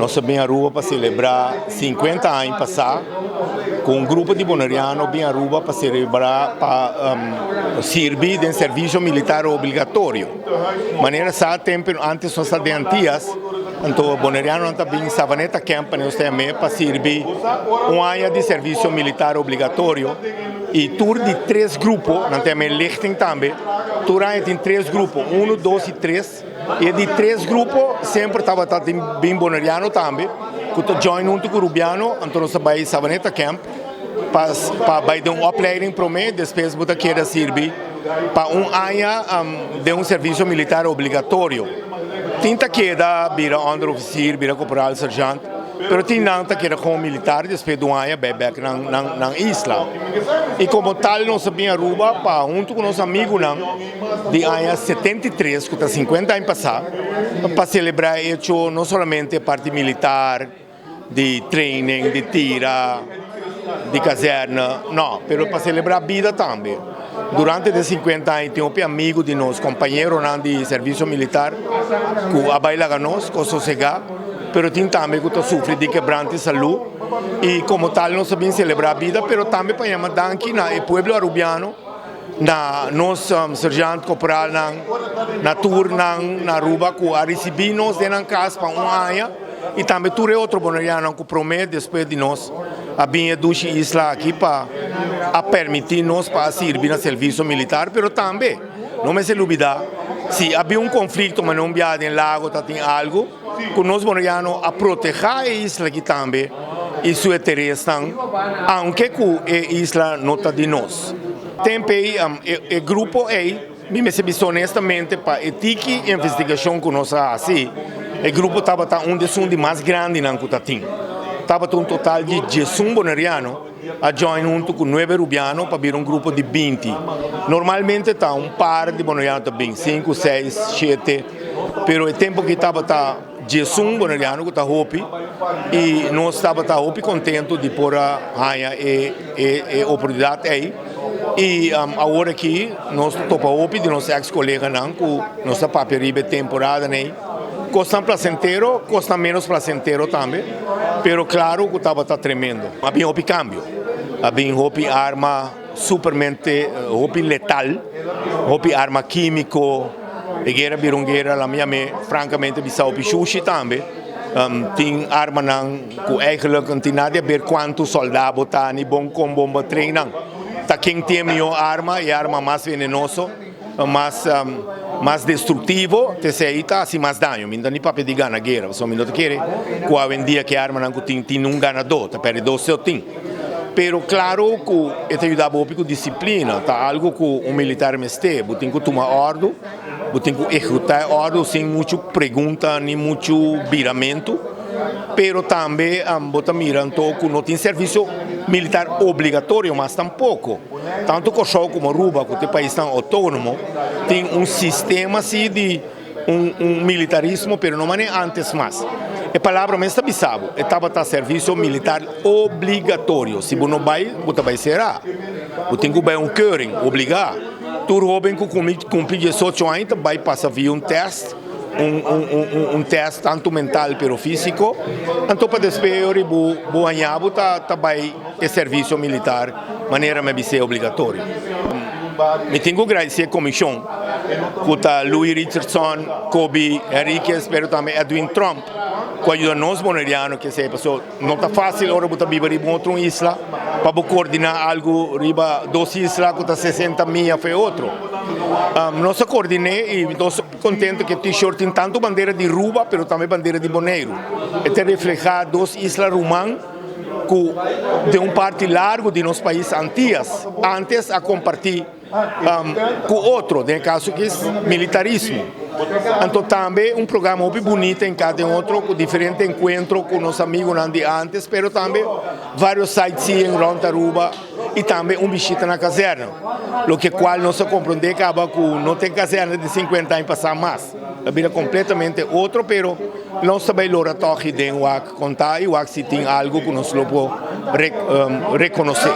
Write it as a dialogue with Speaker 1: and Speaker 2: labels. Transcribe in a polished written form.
Speaker 1: Nos a bin Aruba pa celebra 50 aña pasa cu un grupo di Boneriano bin Aruba pa celebra pa sirbi den servicio militar obligatorio. Manera sa tempo antes nos ta den Antillas, anto Bonerianonan ta bin Savaneta Camp pa nos ta yam'e pa sirbi un aña di servicio militar obligatorio y tur di tres grupo, nan ta yam'e lichting tambe, tur aña tin tres grupo, uno, dos y tres. E di tres grupo semper tabata tin bin Boneriano tambe ku ta join huntu ku Rubiano, anto nos ta bai Savaneta Camp pa pa bai den un opleiding prome, despues bo ta keda sirbi pa un aña den un servisio militar obligatorio. Tin ta keda bira onderofisier, bira koporal, sergeant. Pero tin nan ta keda komo militar despues di un aña bai bek nan nan isla. I komo tal nos a bin Aruba pa huntu ku nos amigunan di aña 73 ku ta 50 aña pasá pa selebrá e hecho no solamente parti militar di training, di tira, di kazèrna, no, pero pa selebrá bida tambe. Durante de 50 aña tin hopi amigu di nos, kompañeronan di servisio militar ku a bai laga nos, ku a sosegá. Pero tin tambe ku ta sufri di kebrante salú i komo tal nos ta bin selebrá bida pero tambe pa yama danki na e pueblo arubiano, na nos sergeant, koporalnan, na tur nan na Aruba ku a risibí nos den nan kas pa un aña i tambe tur e otro bonerianonan ku promé despues di nos a bin e dushi isla aki pa a permití nos pa a sirbi na servisio militar pero tambe no mester lubidá si a bin un konflikto manera un biaha den lago ta tin algu. Ku nos boneriano a protehá e isla aki tambe i su interesnan, aunke ku e isla no ta di nos. Tempu ei e grupo ei, mi mester bisa honestamente pa e tiki investigashon ku nos a hasi, e grupo tabata un di esun di mas grandinan ku ta tin. Tabata un total di diesun boneriano a join huntu ku nuebe rubiano pa bira un grupo di 20. Normalmente ta un par di boneriano ta bin, sinku, seis, shete, pero e tempu aki tabata 11 boneriano ku ta hopi i nos tabata hopi kontentu di por a haña e e oportunidat ei. I awor aki nos ta topa hopi di nos eks koleganan ku nos ta papia riba e temporadanan ei. Kosnan plasentero, kosnan ménos plasentero tambe, pero klaro ku tabata tremendo. A bin hopi kambio, a bin hopi arma supermente hopi letal, hopi arma kímiko. E guera bira un guera, la mi yam'é frankamente bisa hopi shushi tambe. Tin armanan ku eigenlijk no tin nada di aber kuantu sòldá bo ta ni bon kon bon bo train nan. Ta ken tin e mihó arma, e arma mas venenoso. Mas mas destructivo te esey ta haci mas daño. Mi no ta ni papia di gana guera pasobra mi no ta kere cu awendia cu e armanan cu tin tin un ganador, ta perdedor so tin. Pero claro cu e ta yuda bo hopi cu disciplina, ta algo cu un militar mester, bo tin cu tuma ordo, bo tin cu ehecuta e ordo sin mucho pregunta ni mucho biramento. Pero tambe bo ta mira anto cu no tin servicio militar obligatorio mas tampoco. Tanto Kòrsou komo Aruba ku ta e paisnan outónomo tin un sistema si di un un militarismo pero no manera antes mas. E palabra mes ta bisa bo, e tabata servisio militar obligatorio. Si bo no bai bo ta bai será. Bo tin ku bai un keuring, obligá. Tur hóben ku kumpli 18 aña ta bai pasa via un tèst. Un un un test tantu mental pero físiko, anto pa despues ora bo bo haña bo ta ta bai e servisio militar manera mi a bis'é obligatorio. Mi tin ku gradisé e komishon ku ta Louis Richardson, Kobe Henriquez pero tambe Edwin Tromp ku a yuda nos boneriano kesei pasobra no ta fásil ora bo ta biba riba un otro un isla pa bo koordiná algu riba dos isla ku ta 60 mia for e otro. Nos a koordiné i nos Contento cu e t-shirt tin tanto bandera di Ruba pero tambe bandera di Boneiru. E ta refleha dos isla ruman cu den un parti largo di nos pais Antillas antes a comparti cu otro, den e caso aki militarismo. Anto tambe un programa hopi bunita en cada den otro cu diferente encuentro cu nos amigonan di antes pero tambe varios sightseeing rond Aruba. y tambe un bishita na kazerna, loke cual nos a comprende caba cu no ta e kazerna di 50 aña pasa mas, a bira completamente otro, pero nos ta bay lora toki den wak conta y wak si tin algo cu nos lo por reconoce.